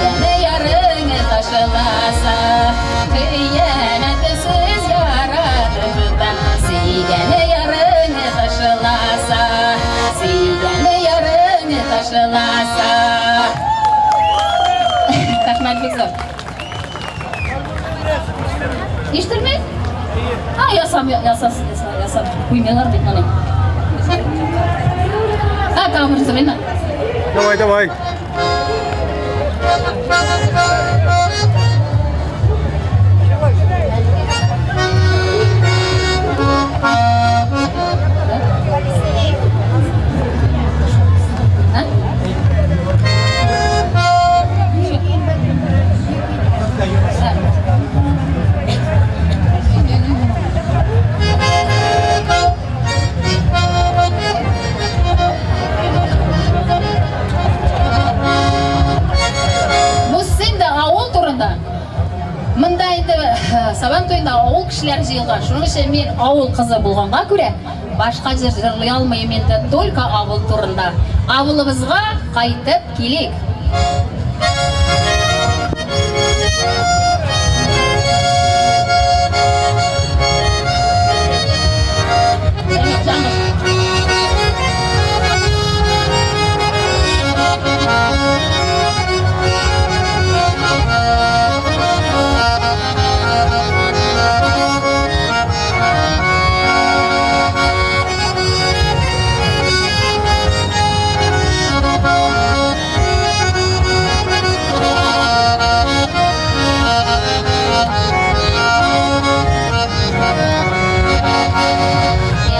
Сөйгәне ярың ташласа, хыянәтсез яратып та. Сөйгәне ярың ташласа, сөйгәне ярың ташласа. Рәхмәт бик зур. Ишетелми? А, ясам, ясас, ясап куймыйлар бит моны. А, тагын бер сорыйм. Давай, давай. Бу инде авыл турында. Монда инде Сабан туенда авыл кешеләре җыелган. Шуның өчен мин авыл кызы булганга күрә, башка җыр җырлый алмыйм инде, только авыл турында. Авылыбызга кайтып килик.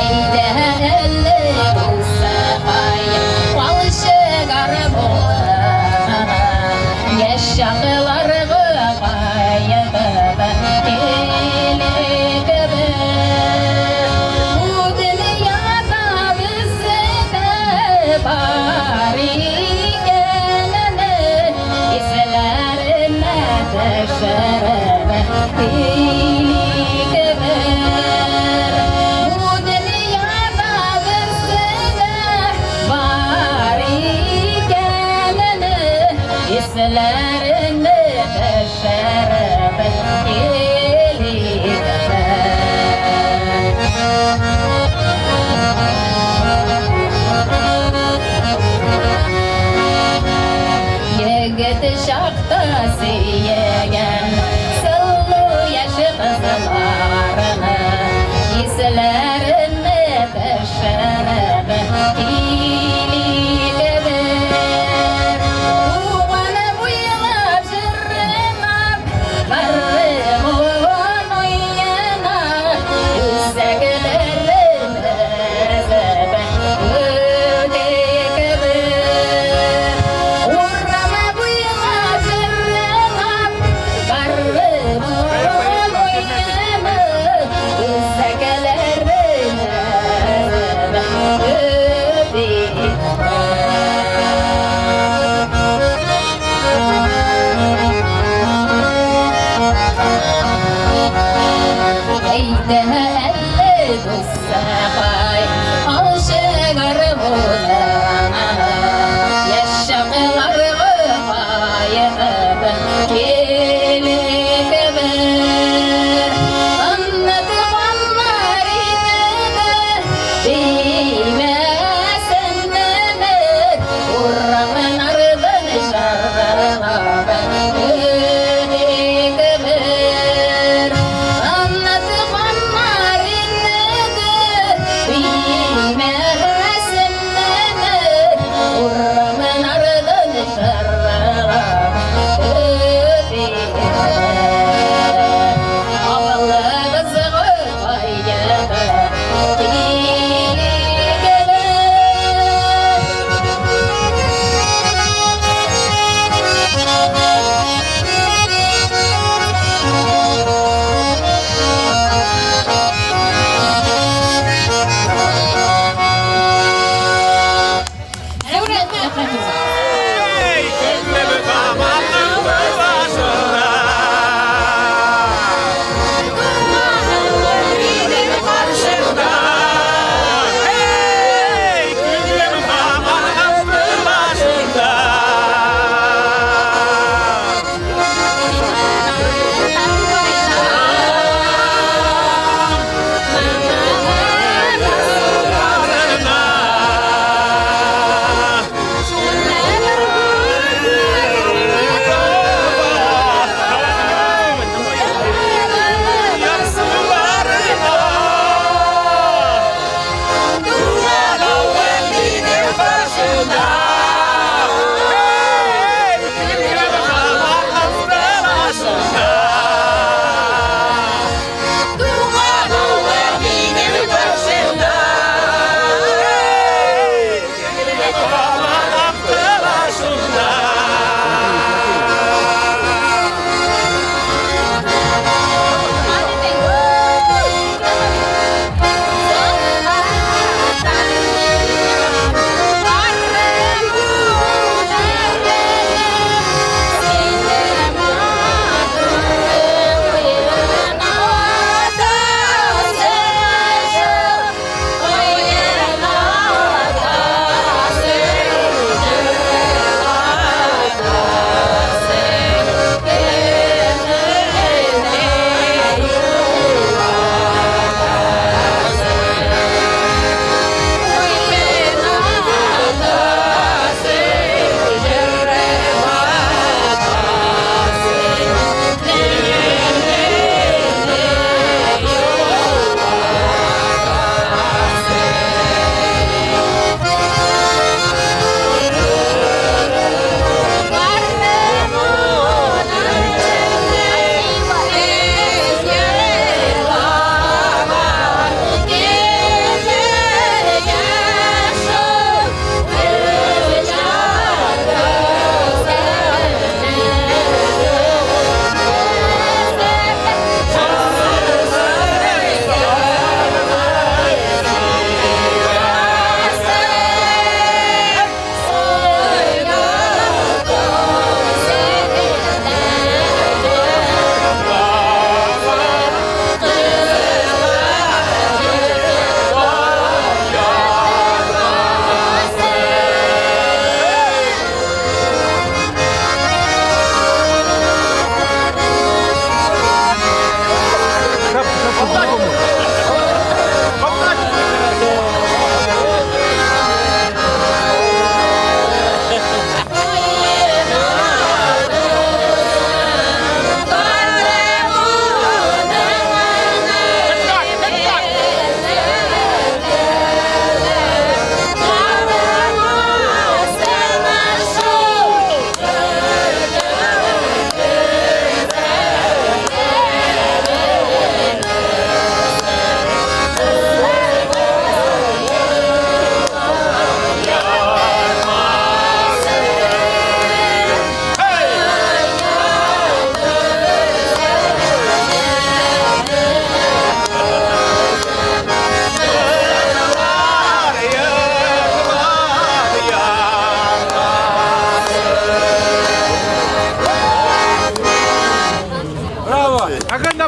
Әйдә әле булсакай, Алчыгар булырга, Яшь чакларга кайтып килик без. Бу дөньяда бездә бар икәнне исләренә төшереп килик бер. Бу дөньяда бездә бар икәнне исләренә төшереп килик бер. Егет чакта сөйгән сылу яшь кызларны исләренә төшереп килик бер. Туган буйлап җырлап, гармун уйнап, үзәкләрен өзеп үтик бер. Урам буйлап җырлап, гармун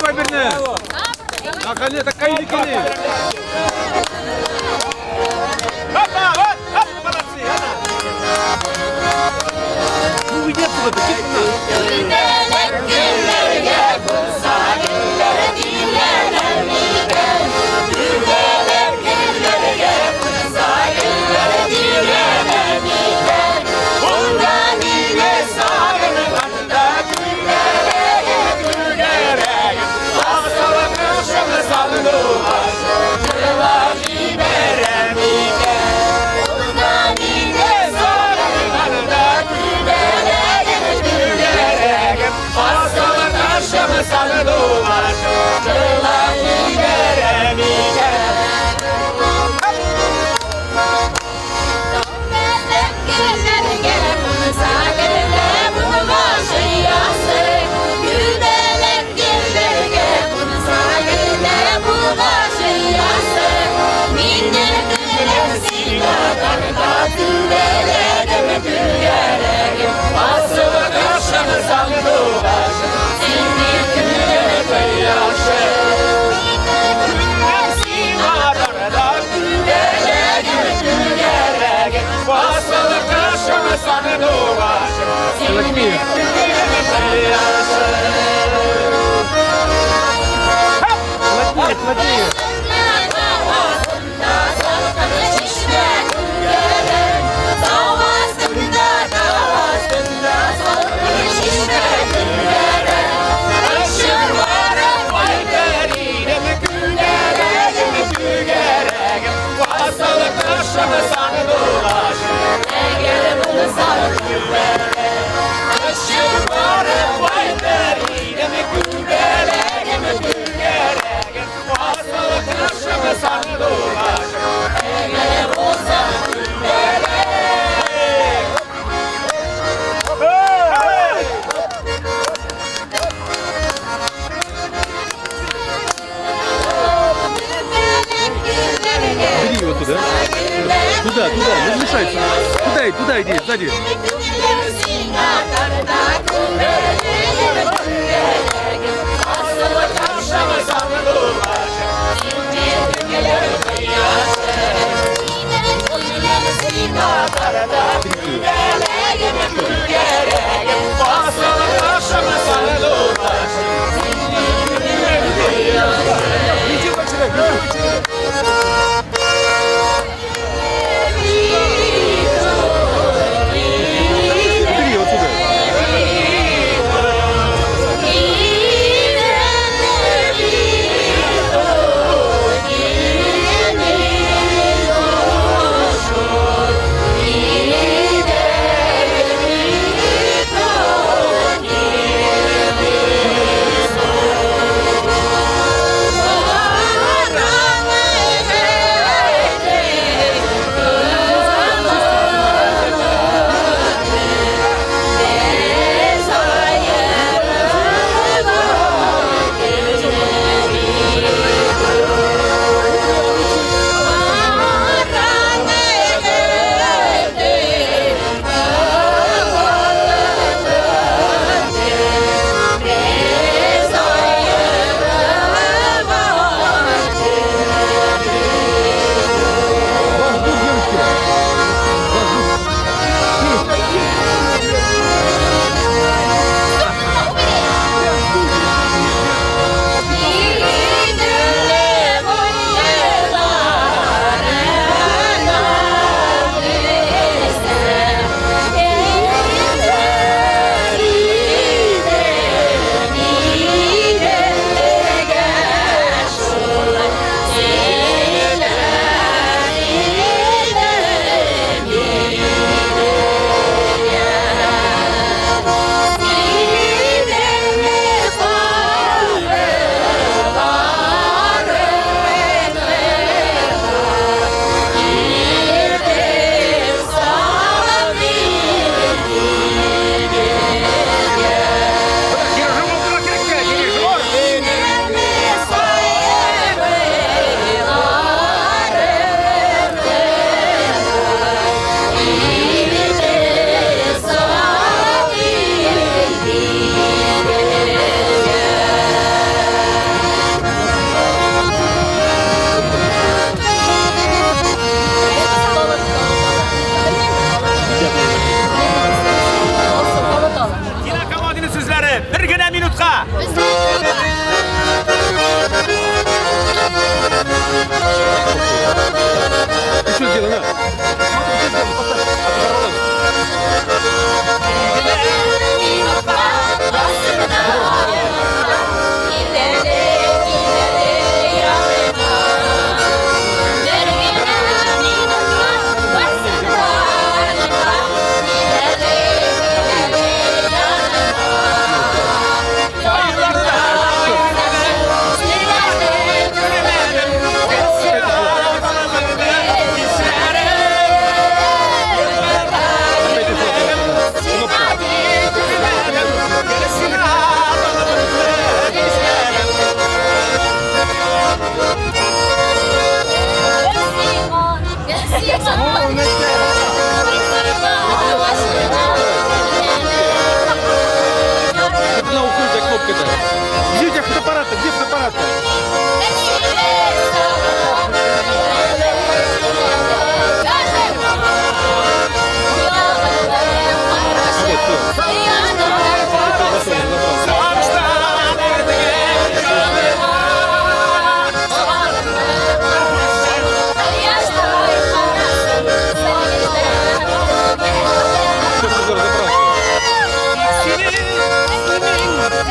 Давай берне. Наконец-то кайдикини. Опа, вот, оп, молодцы, она. Ну иди отсюда, ты Плотнее, плотнее. Бери его туда. Туда, туда, не мешайся. Туда, туда иди, сзади. Бери его туда.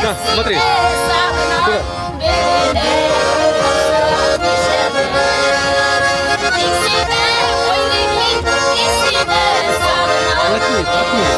Да, смотри. Плотнее, плотнее.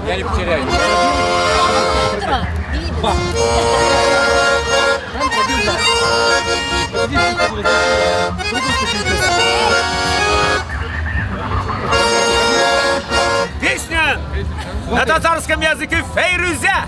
Я не потеряю. Песня на татарском языке «Фейрюзя».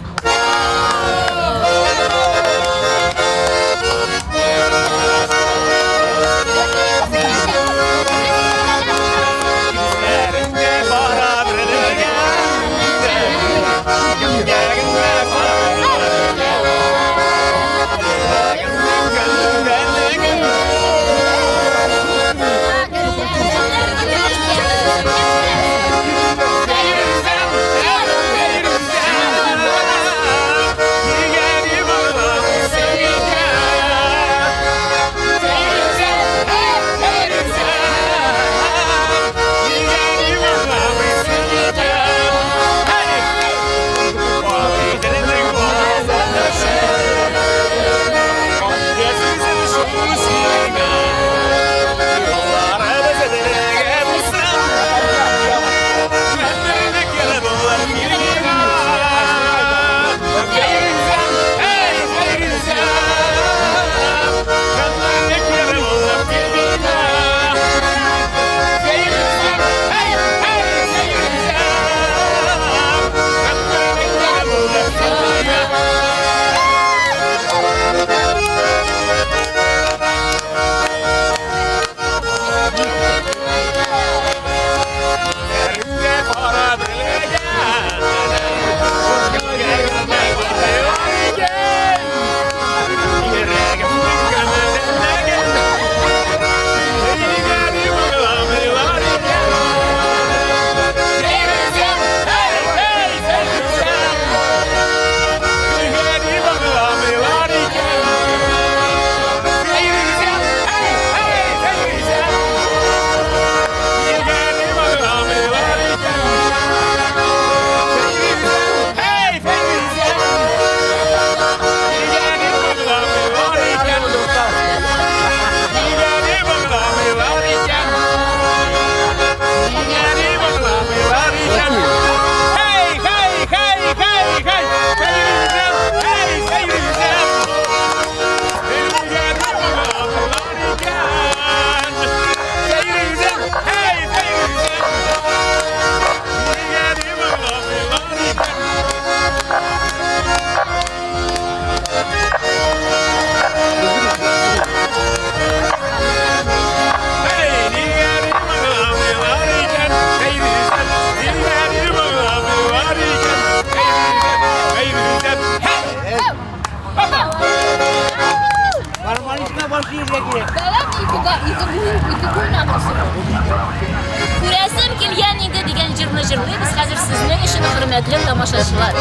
Күрәсем килгән иде дигән җырны җырлыйбыз хәзер сезнең өчен, хөрмәтле тамашачылар.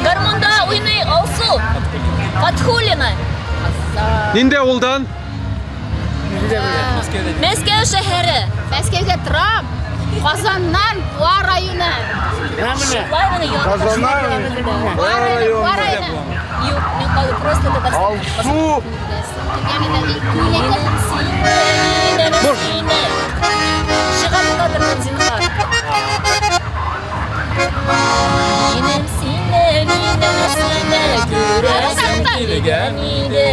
Гармунда уйный Алсу Фатхуллина. Нинди авылдан? Мәскәү шәһәре. Мәскәүдә торам. Казаннан Буа районы. Шулай моны Буа районы, Буа районы. Юк, мин калды просто Татарстан. Алсу! Чыга буладыр зинһар. Минем сине. Килгән иде.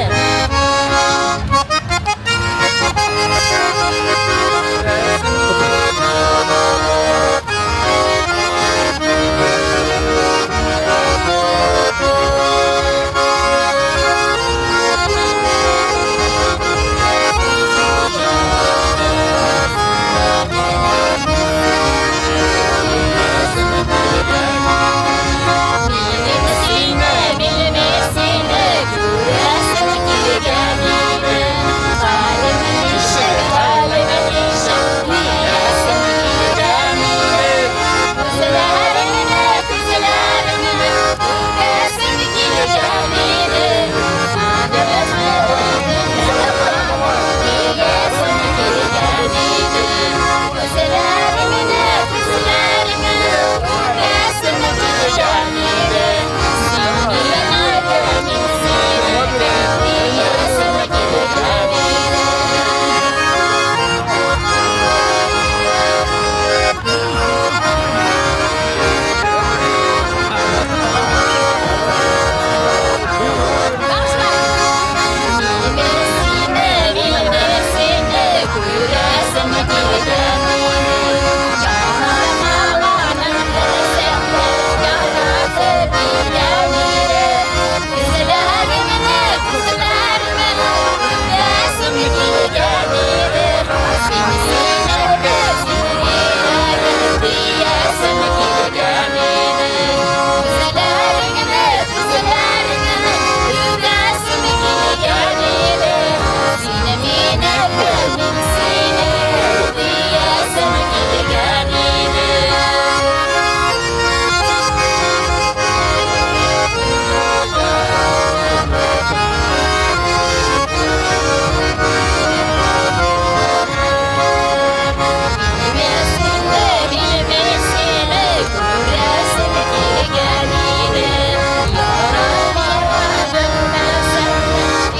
Минем сине, минем сине күрәсем килгән иде. Хәлем ничек, хәлем ничек, беләсем килгән иде. Күзләреңне, күзләреңне күрәсем килгән иде. Күзләреңне диясем килгән иде. Күзләреңне, күзләреңне күрәсем килгән иде. Син минеке, мин синеке диясем килгән иде. Минем сине, минем сине күрәсем килгән иде. Җаным белсәң дә, яратып килгән иде. Күзләреңне, күзләреңне күрәсем килгән иде. Син синеке, син минеке диясем килгән иде. Күзләреңне, күзләреңне күрәсем килгән иде. Син минеке, мин синеке диясем килгән иде. Минем сине, минем сине күрәсем килгән иде. Яратмадым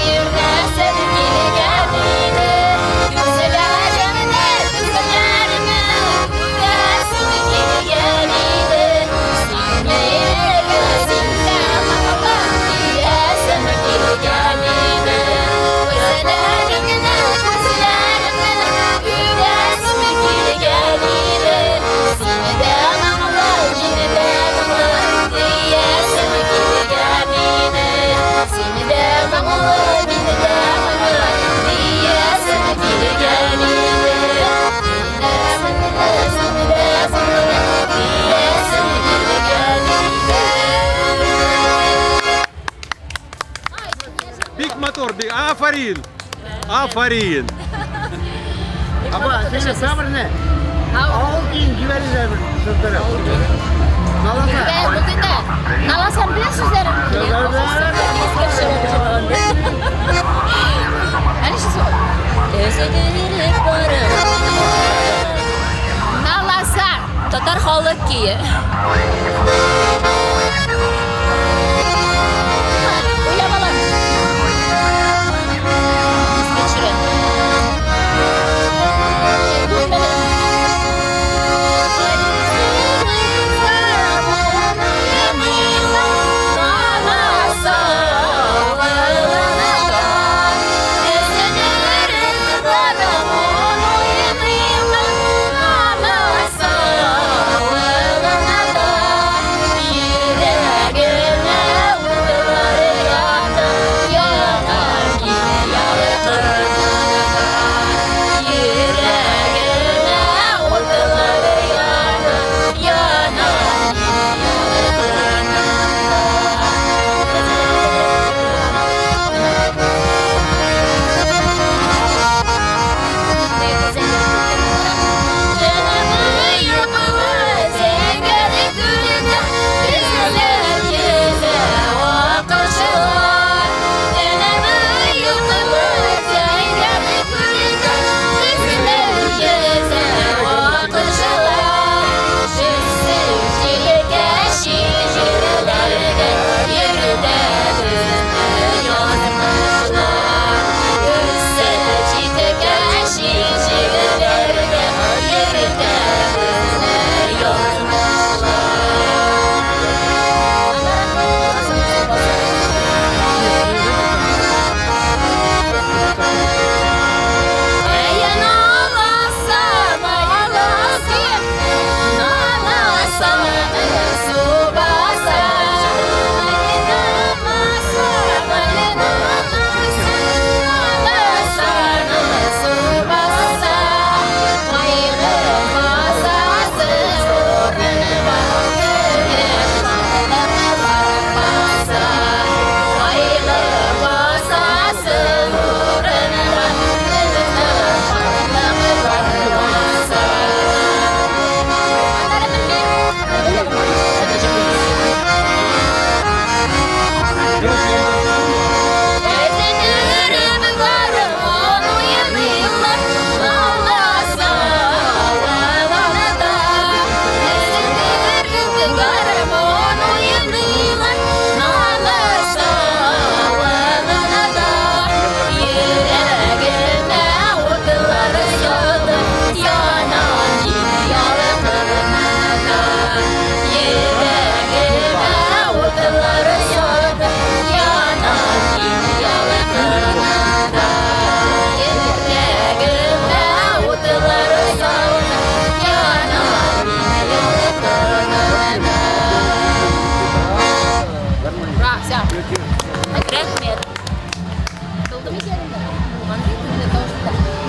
иртәсем килгән иде. Күзләреңне, күзләреңне күрәсем килгән иде. Син минеке, син дә миңа диясем килгән иде. Күзләреңне, күзләреңне күрәсем килгән иде. Син дә моңлы, мин дә моңлы диясем килгән иде. Син дә моңлы, мин дә моңлы диясем килгән иде. Мин дә моңлы, син дә моңлы диясем килгән иде. Бик матур, бик. Афәрин! Афәрин! Апа, сине сабырны. Авыл көен җибәрегез бер сыздырып. Наласа. Булды. Наласан белән сүзләрен. Әле шул. Өзелеп барып. Наласа. Татар халык көе. Уйлап алам. Искә төшерәм. Күрмәдем.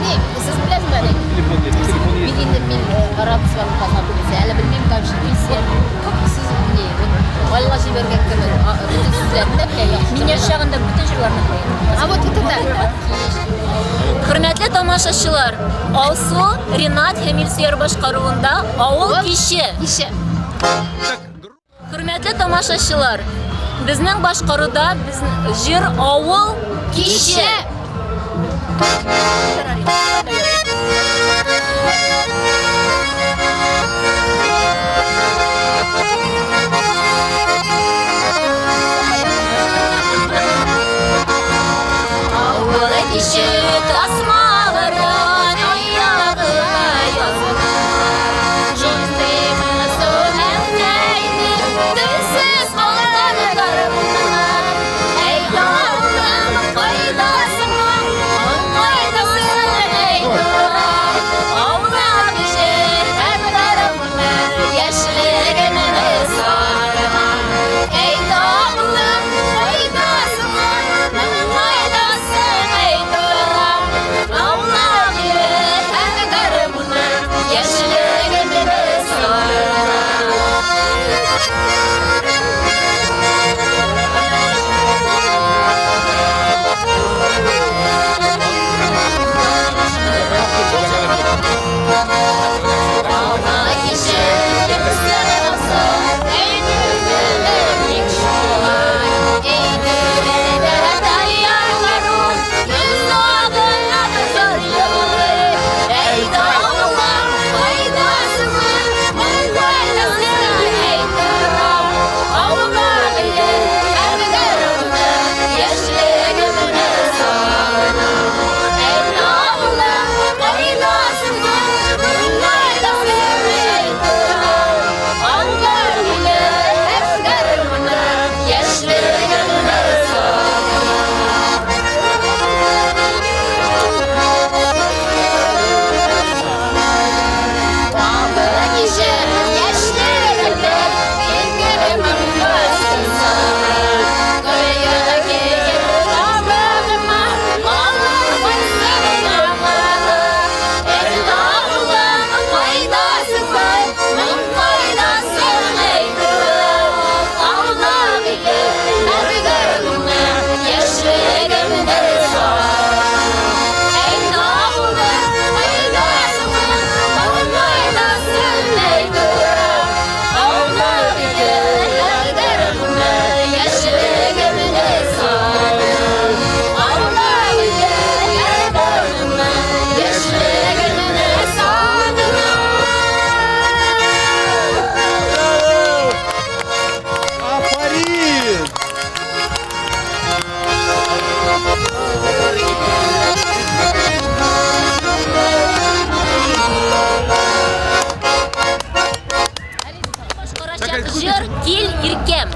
Не, сез беләсезме әле? Телефон нет, телефон есть. Мин инде мин рад с вами познакомиться. Әле белмим, конечно, пенсия. Сез не, вот Алла җибәргән кебек, бөтен сүзләрне дә белә яхшы. Мин яшь чагында бөтен җырларны белә. А вот это да. Хөрмәтле тамашачылар, Алсу, Ринат һәм Илсөяр башкаруында Авыл киче. Киче. Хөрмәтле тамашачылар, безнең башкаруда без җыр Авыл киче. Авыл киче тасмалардан аягына язган. Җиңдеме соң әнкәйне, телсез калган гармуннан. Әй, гармуным, кайдасың, кайдасың, әй, торам. Авыл киче һәм гармуным, яшьлегемне сарган. Әй, гармуным, кайдасың, кайдасың, әй, торам. Авыл киче һәм гармуным, яшьлегемне сарган. Афарин! Башкарачак җыр Кил иркәм.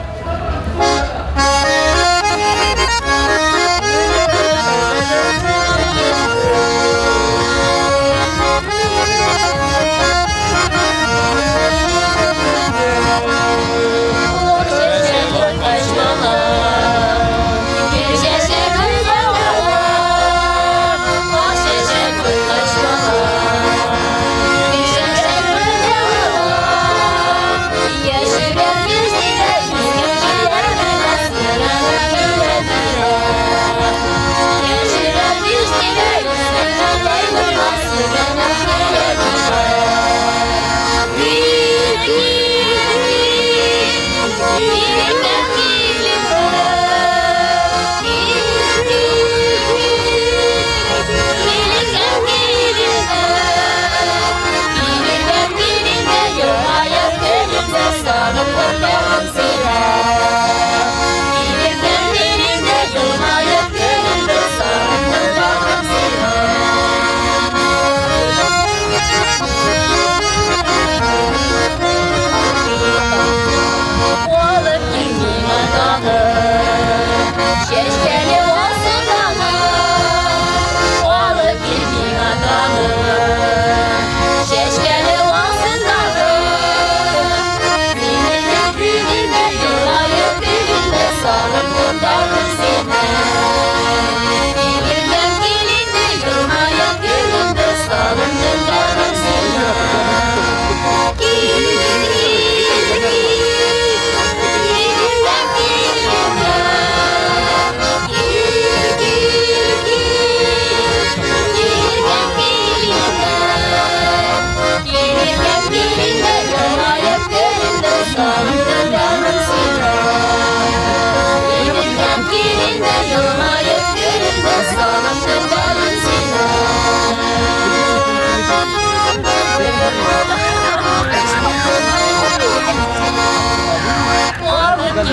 Яшәгән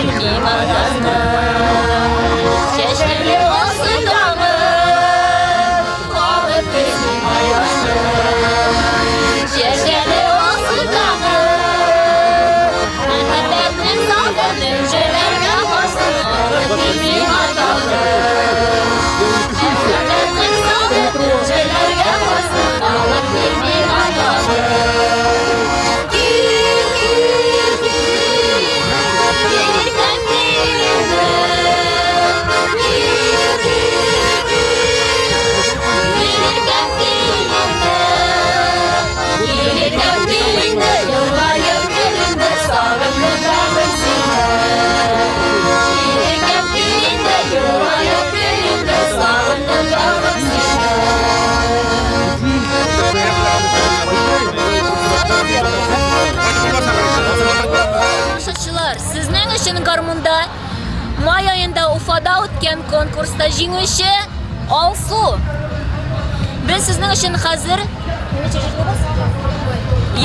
кил миңа таңы. Чәчләре алсу таңы, алып кил миңа яшьне. Чәчләре алсу таңы, мәхәббәтнең салкыны җилләргә кашты, алып кил миңа таңы. Мәхәббәтнең салкыны җилләргә кашты, алып кил миңа таңы. Кил, кил, кил, кил, кил инде. Кил, кил, кил, кил, кил инде. Кил, кил инде, елмаеп кил инде, сагындым тагын сине. Кил, кил инде, елмаеп кил инде, сагындым тагын сине. Тамашачылар, сезнең өчен гармунда май аенда Уфада үткән конкурста җиңүче Алсу. Без сезнең өчен хәзер ничә җырлыйбыз?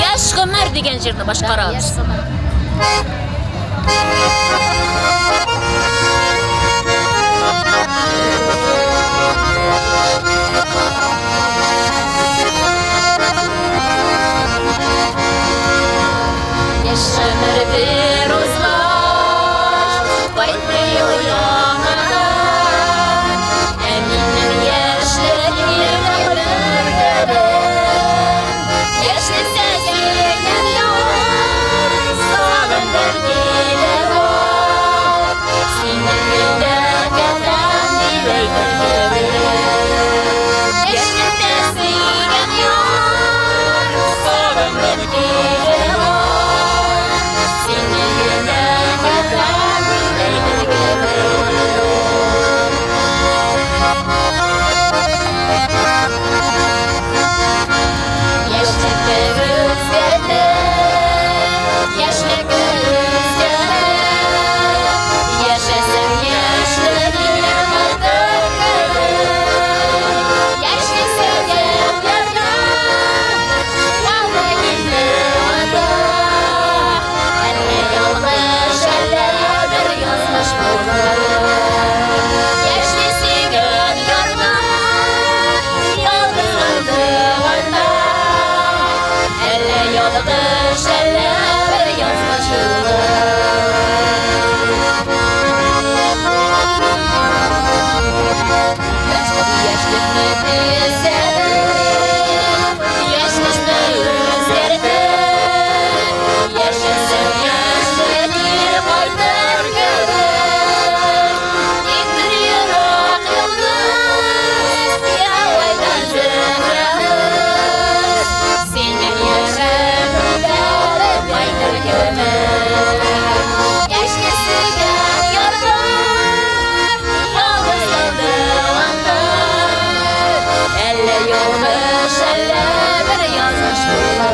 Яшь гомер дигән җырны башкарабыз. Яшь гомер бер узгач, кайтмый ул яңадан. Ә минем яшьлегем кайтыр кебек. Яшьлектә сөйгән яр, сагындыр килеп бар. Синең гөлдә кәфен дип әйтер кебек. Яшьлектә сөйгән яр, сагындыр килеп бар. Синең гөлдә кәфен дип әйтер кебек. Яшьлекне үзгәртте, яшьлек үзгәрә. Яшәсәң яшьлек кайтыр кебек. Яшьлек сөйгән ярда, калды инде анда. Әллә ялгыш, әллә бер язмыш булды. Яшьлек сөйгән ярда, ялгыз калды анда. Әллә ялгыш, әллә бер язмыш булды. Яшьлекне төзәде, яшьлекне үзгәртте. Яшәсәң яшьлек кайтыр кебек. Тик бер ерак йолдыз, явайдан Зөһрәбез. Синең яшең күтәреп кайтыр кебек. Яшьлек сөйгән ярда, ялгыз калды анда. Әллә ялгыш, әллә бер язмыш булды.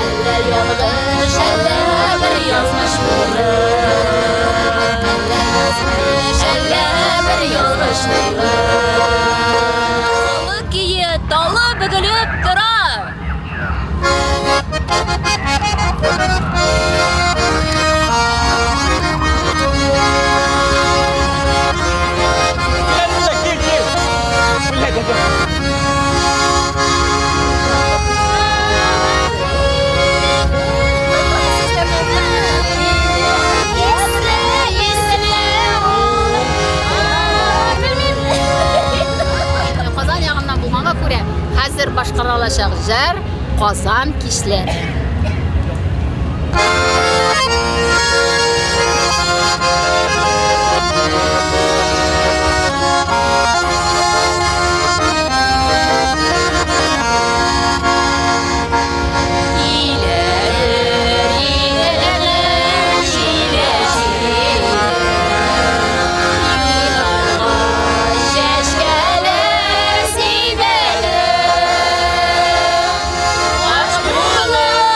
Әллә ялгыш, әллә бер язмыш булды. Әллә язмыш, әллә бер ялгыш булды. Халык көе талы бөгелеп тора. Кил, кил. Блядь, это... Исле, исле ул. Белмим. Казан ягыннан булганга күрә, хәзер башкарылачак җыр Казан кичләре. Киләләр, киләләр, җилә, җилә. Юлларга чәчкәләр сибәләр. Аш булып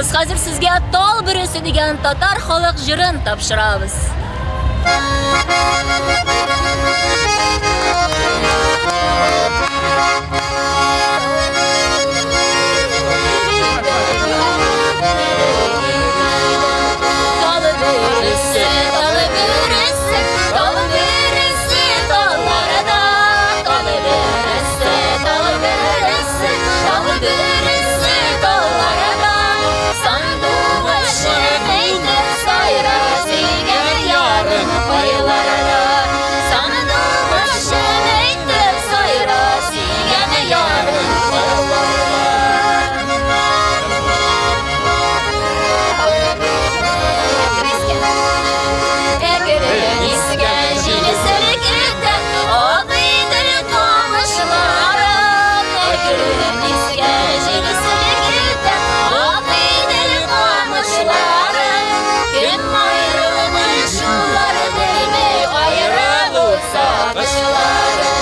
Без хәзер сезгә Тал бөресе дигән татар халык җырын тапшырабыз. Тал бөресе, тал бөресе, тал бөресе талларда. Тал бөресе, тал бөресе, тал бөресе талларда. Сандугачым әйтеп сайра, сөйгән ярым кайларда. Сандугачым әйтеп сайра, сөйгән ярым кайларда. Әкрен искән җил селкетә Агыйдел камышларын. Әкрен искән җил селкетә Агыйдел камышларын. Кем аерылмый шулар белми аерылу сагышларын.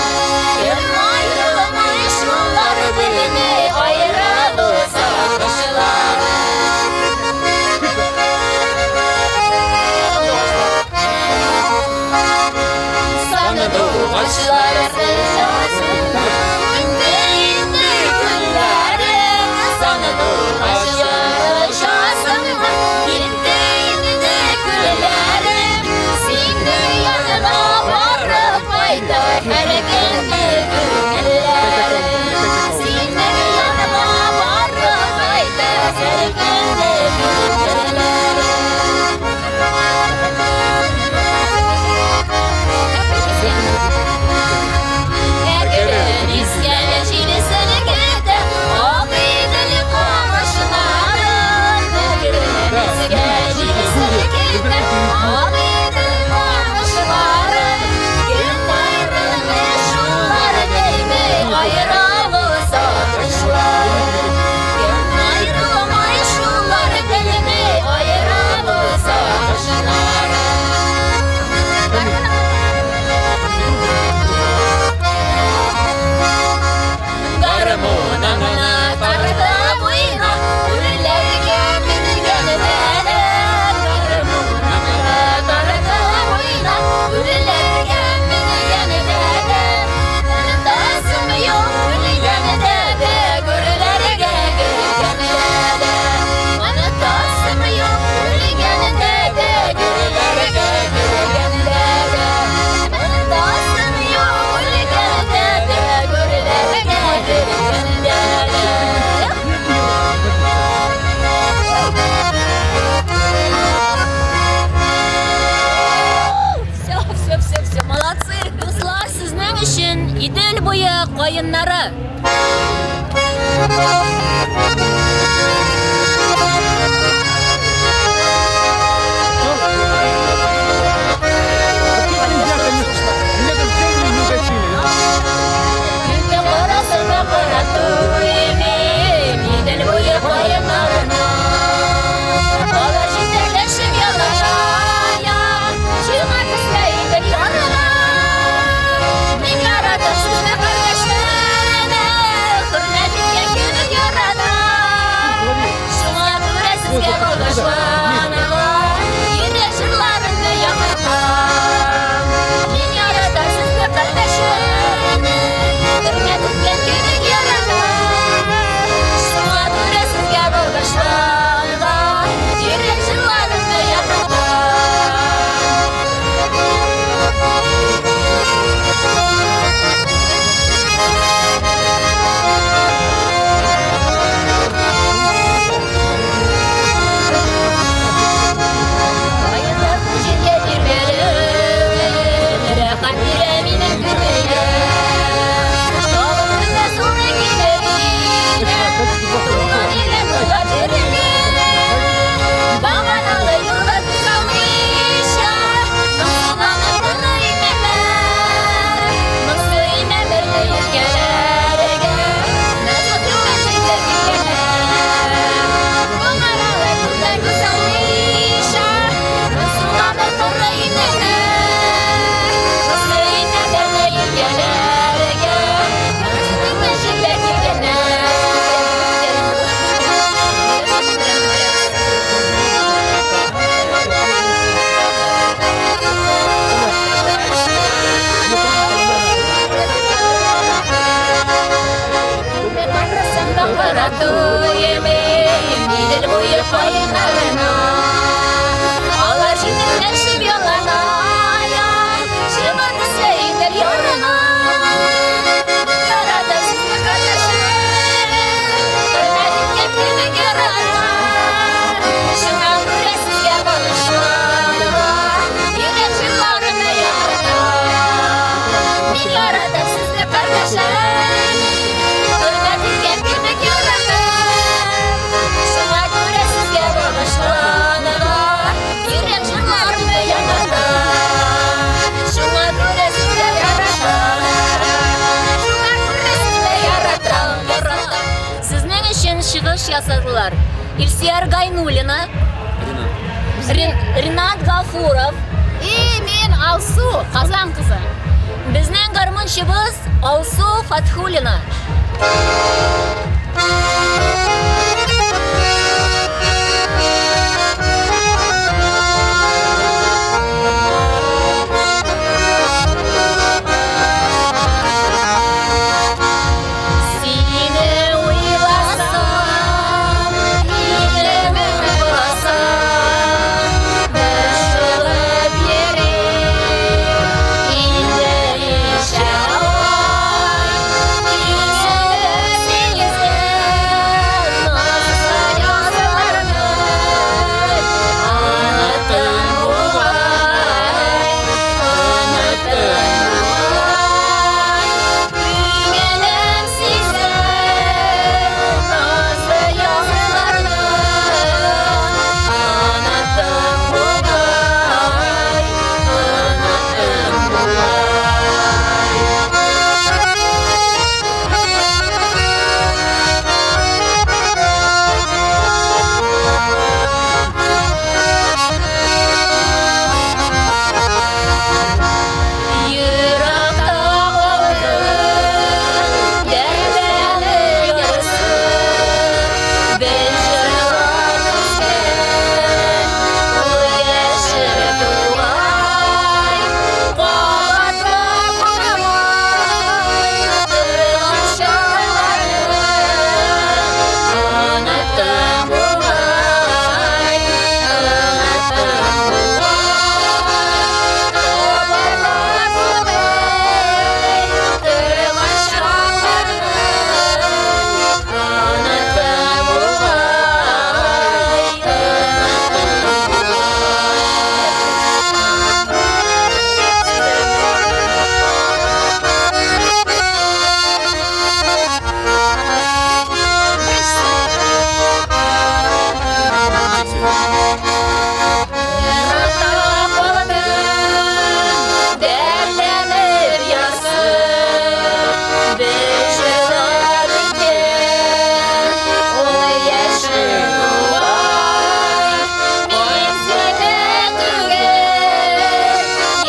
Кем аерылмый шулар белми аерылу сагышларын. Сандугачлар инде инде көннәрем. Сандугачлар очасыңмы инде инде көннәрем. Синең яныңа барып кайта һәр көнне күңелләрем. Синең яныңа барып кайта һәр көнне күңелләрем. Әкрен искән җил селкетә Агыйдел камышларын. Әкрен искән җил селкетә Агыйдел камышларын. Кем аерылмый шулар белми аерылу сагышларын. Кем аерылмый шулар белми аерылу сагышларын. Гармуныңны тартып уйна, үрләргә менгәндә дә. Гармуныңны тартып уйна, үрләргә менгәндә дә. Онытасым юк үлгәндә дә, гүрләргә кергәндә дә. Онытасым юк үлгәндә дә, гүрләргә кергәндә дә. Онытасым юк үлгәндә дә, гүрләргә кергәндә дә. Все, все, все, все, молодцы. Дуслар, сезнең өчен Идел буе каеннары. Нельзя, конечно. Меня там чайник не угостили. Күккә карасам да карап туймыйм Идел буе каеннарына. Алар җитәкләшеп ялаша, чыга төсле Идел ярына. Мин яратып сезне, кардәшләрем, хөрмәт иткән кебек яратам. ясадылар. Илсияр Гайнуллина, Ренат Гафуров. И мин Алсу, Казан кызы. Безнең гармунчыбыз Алсу Фатхуллина. Сине уйласам, мине буласам, борчылып йөрим, инде ничә ай, сигездән назлы язларны оныттым бугай, оныттым бугай. Күңелем сизә назлы язларны оныттым бугай, оныттым бугай. Еракта калды дәртләнеп ярсы, Без җырлап үскән ул яшел тугай, Кабатлап булмый торган чорларны Оныттым бугай, оныттым бугай. Кабатлап булмый торган чорларны Оныттым бугай, оныттым Еракта калдым, дәртләнеп ярсып, Без җырлап үткән ул яшел тугай. Мин сине түгел,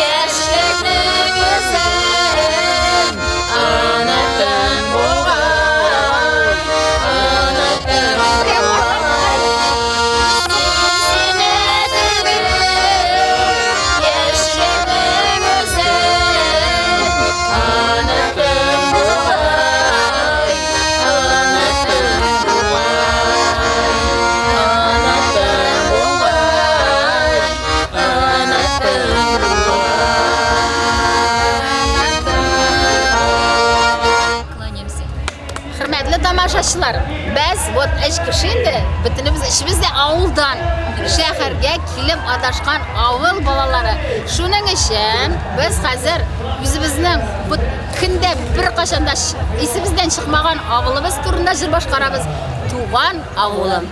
яшьлекнең үзен оныттым бугай, оныттым бугай. Син сине түгел, яшьлекнең үзен оныттым бугай, оныттым бугай, оныттым бугай, оныттым бугай. Кланяемся. Хөрмәтле тамашачылар, без вот өч кеше инде, бөтенебез өчебез дә авылдан шәһәргә килеп адашкан авыл балалары. Шуның өчен без хәзер үзебезнең бу көндә беркайчан да исебездән чыкмаган авылыбыз турында җыр башкарабыз. Туган авылым.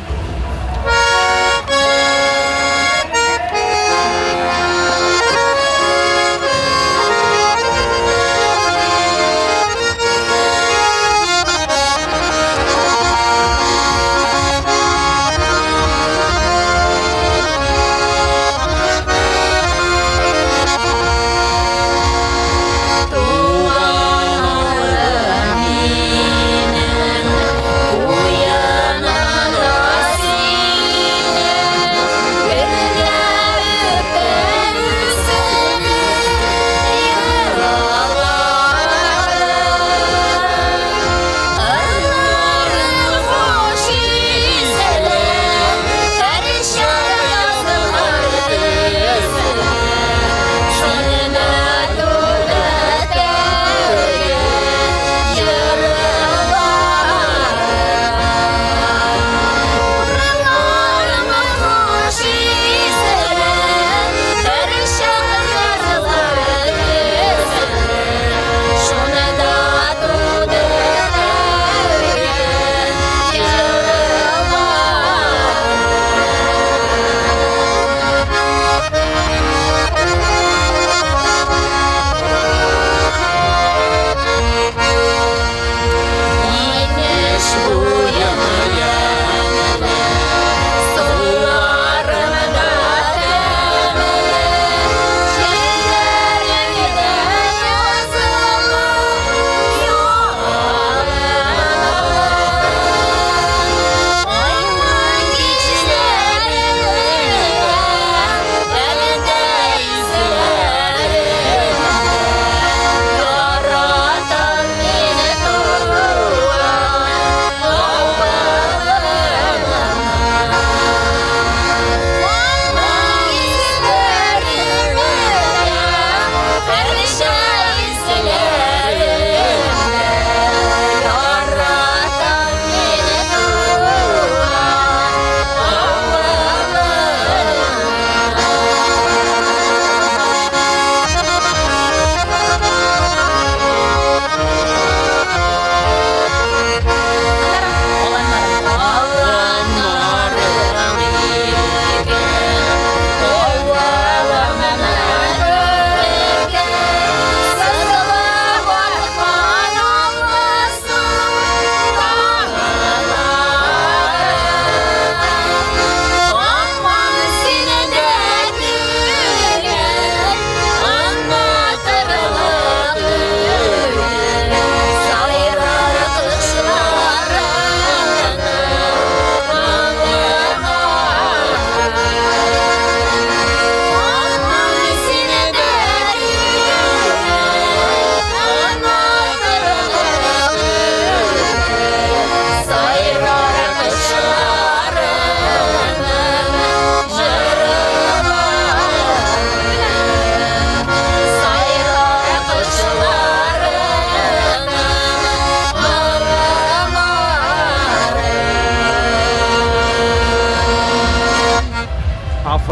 Туган авылым минем, куеныңда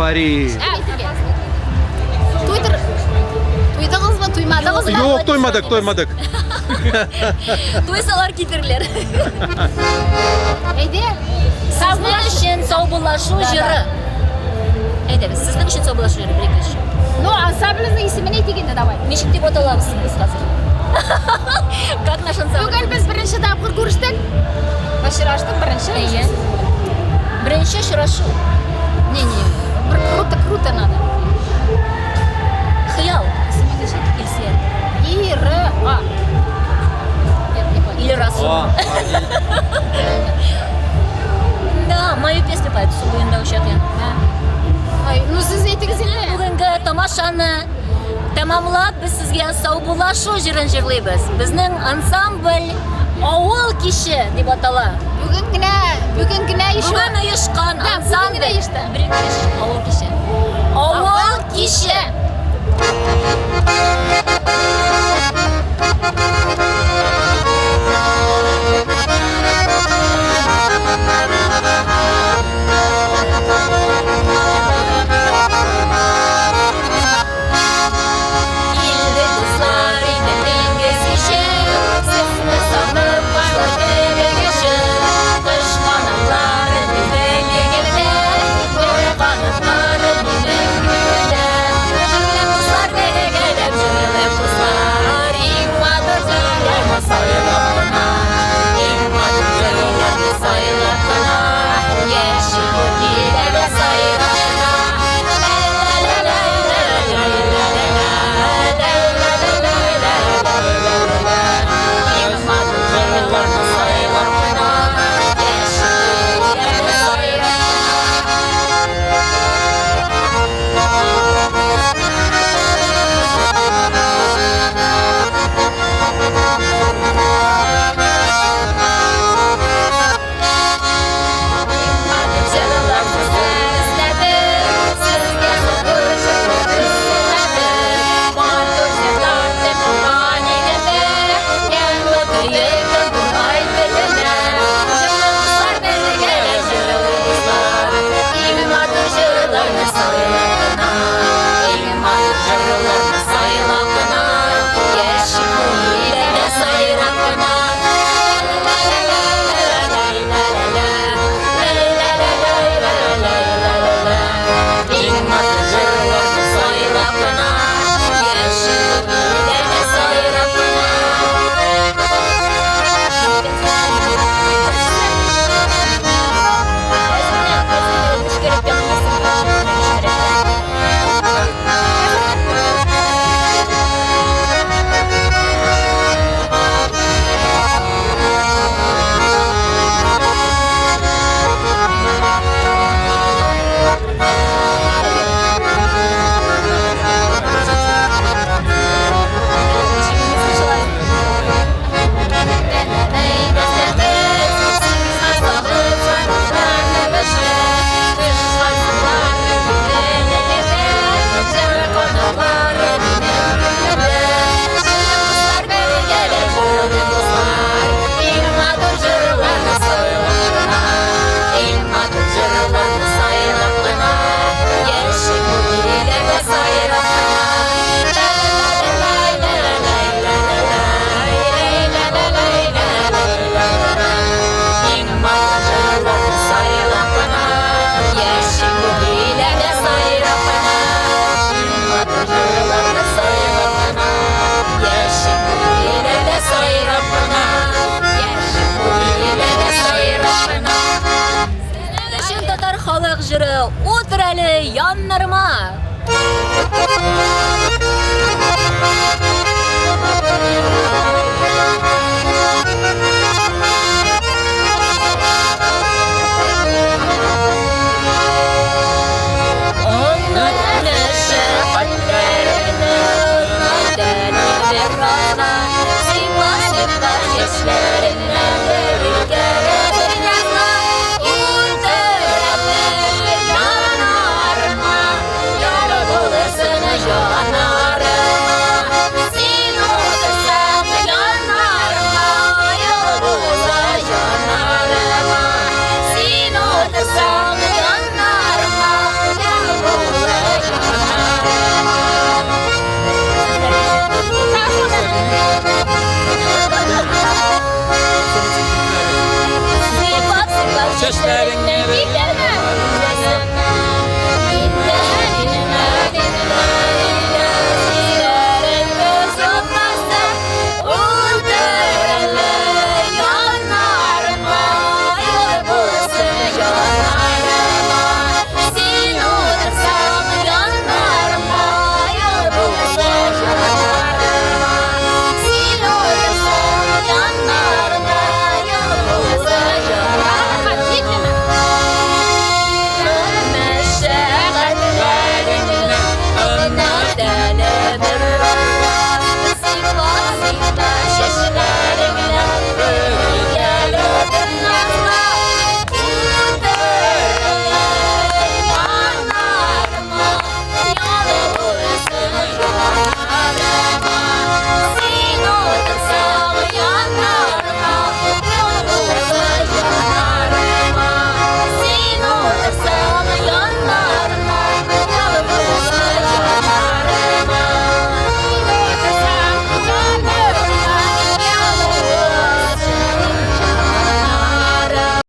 Говори. Туйдыр. Туйдыгызмы, туймадыгызмы? Юк, туймадык, туймадык. Туйсалар китерләр. Әйдә. Сезнең өчен саубуллашу җыры. Әйдәгез, сезнең өчен саубуллашу җыры, бер ике. Ну, ансамблебезнең исемен әйтик инде, давай. Ничек дип аталабыз без хәзер? Как наш ансамбль? Бүген без беренче тапкыр күрештек. Очраштык беренче. Әйе. Беренче очрашу. Не, не. Бер круто, круто надо. Хыял. Исеме ничек? Илсөя. Ира. Нет, не понял. Или Расул. Да, мою песню поет су буенда оча. Ай, ну сез әйтегез инде. Бүгенге тамашаны тәмамлап, без сезгә саубуллашу җырын җырлыйбыз. Безнең ансамбль Авыл киче дип атала. Бүген генә, бүген генә еще. Бүген оешкан Да, бүген ансамбль. генә оешты. Бер ике өч, авыл киче. Авыл киче. Килде дуслар, иде диңгез ише, Сезне сагынып кошлар кебек очып, Кош канатлары минем егемдә, Бүре канатлары минем күңелдә. Җырлыйк, дуслар, бергәләп җырлыйк, дуслар, Иң матур җырларны сайлап кына, Иң матур җырларны сайлап кына, Яши бу диләрдә сайрап кына. Өчен татар халык җыры Утыр әле яннарыма. Чәчләреңне Чәчләреңне.